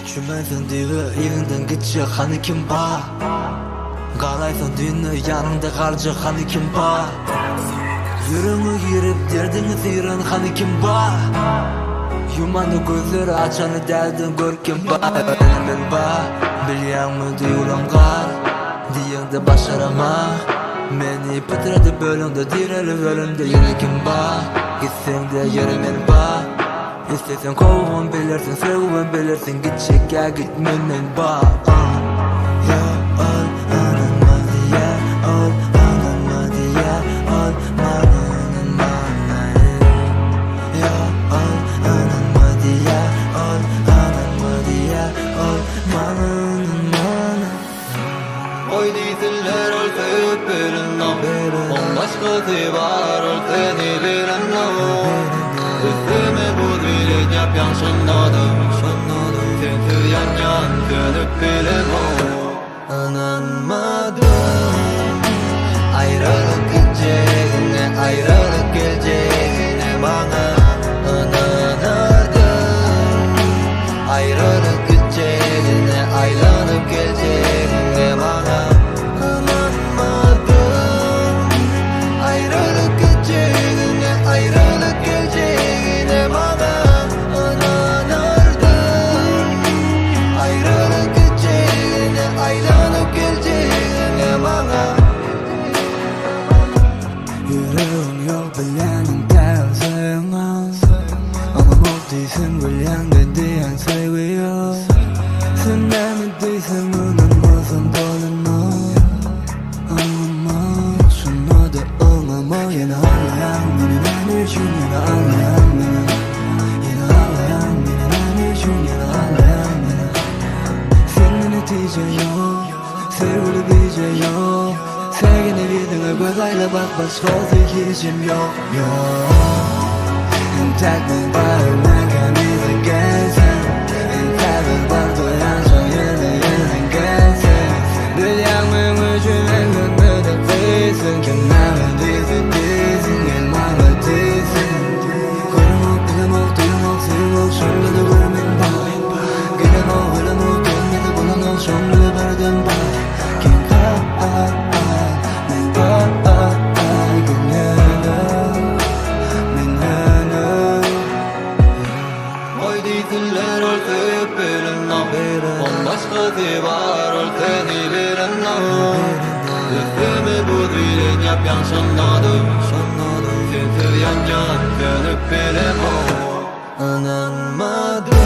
Çümenseň düýe yzyňdan gitjek hany kim bar Galaýsaň düýnde ýanyňda galjak hany kim bar Ýüregiňe girip derdiňi syran hany kim bar Ýumanda gözleri açany dälden gör kim bar Ýöne men bar bilýäňmi duýgulam gar Diýeňde başarama Meni pytradyp öleňde direlip ölemde ýene kim bar Gitseňde ýene men bar Isleseň kowubam bilersiň sögübem bilersiň gitjek ýa gitme men bar ah Ýa ol ynanma diýýä ol ynanma diýýä ol maňa ynanmana Ýa ol ynanma diýýä ol ynanma diýýä ol maňa ynanmana Goý diýsinler ol söýüp bilenok Oň başgasy bar ol seni bilenok Üstüme buz bilen ýapýaň şonda-da Sensiz ýanýan sönüp bilemok Ynanmadym aýralyk gitjegine Aýralyk geljegine maňa Ynanardym aýralyk gitjegine Aýlanyp geljegine maňa Ynanmadym aýralyk gitjegine Aýralyk geljegine maňa Ynanardym aýralyk gitjegine Aýlanyp geljegine maňa Ýüregim ýok bilýäniň täze söýeňok Aňamok diýseň bilýäňde diýen söýgi ýok Sen näme diýseň ynanmasam bolanok Aňamok şonda-da oňamok Ýene aglaýaň meni näme üçin ýene aglaýaň meni Ýene aglaýaň meni näme üçin ýene aglaýaň meni Sende netije ýok Söýgüli bije ýok Säginip ýüzüňe göz aýla bak başgasy hiçim ýok ýok Entäk men bar ölmänkäm yza gelseň Entäk bar doýança ýene ýene gelseň Bilýäň meň üçin elbetde gyzsyň Kim näme diýse diýsin gel maňa diýsin Göremok bilemok duýamok söýemok şonda-da görmen bar Gelemok ölemok gelmedi bolanok şonda-da birden bar Kim bar men bar gel ýene men ýene Goý diýsinler ol söýüp bilenok Oň başgasy bar ol seni bilenok Üstüme buz bilen ýapýaň şonda-da Sensiz ýanýan sönüp bilemok Ynanmadym.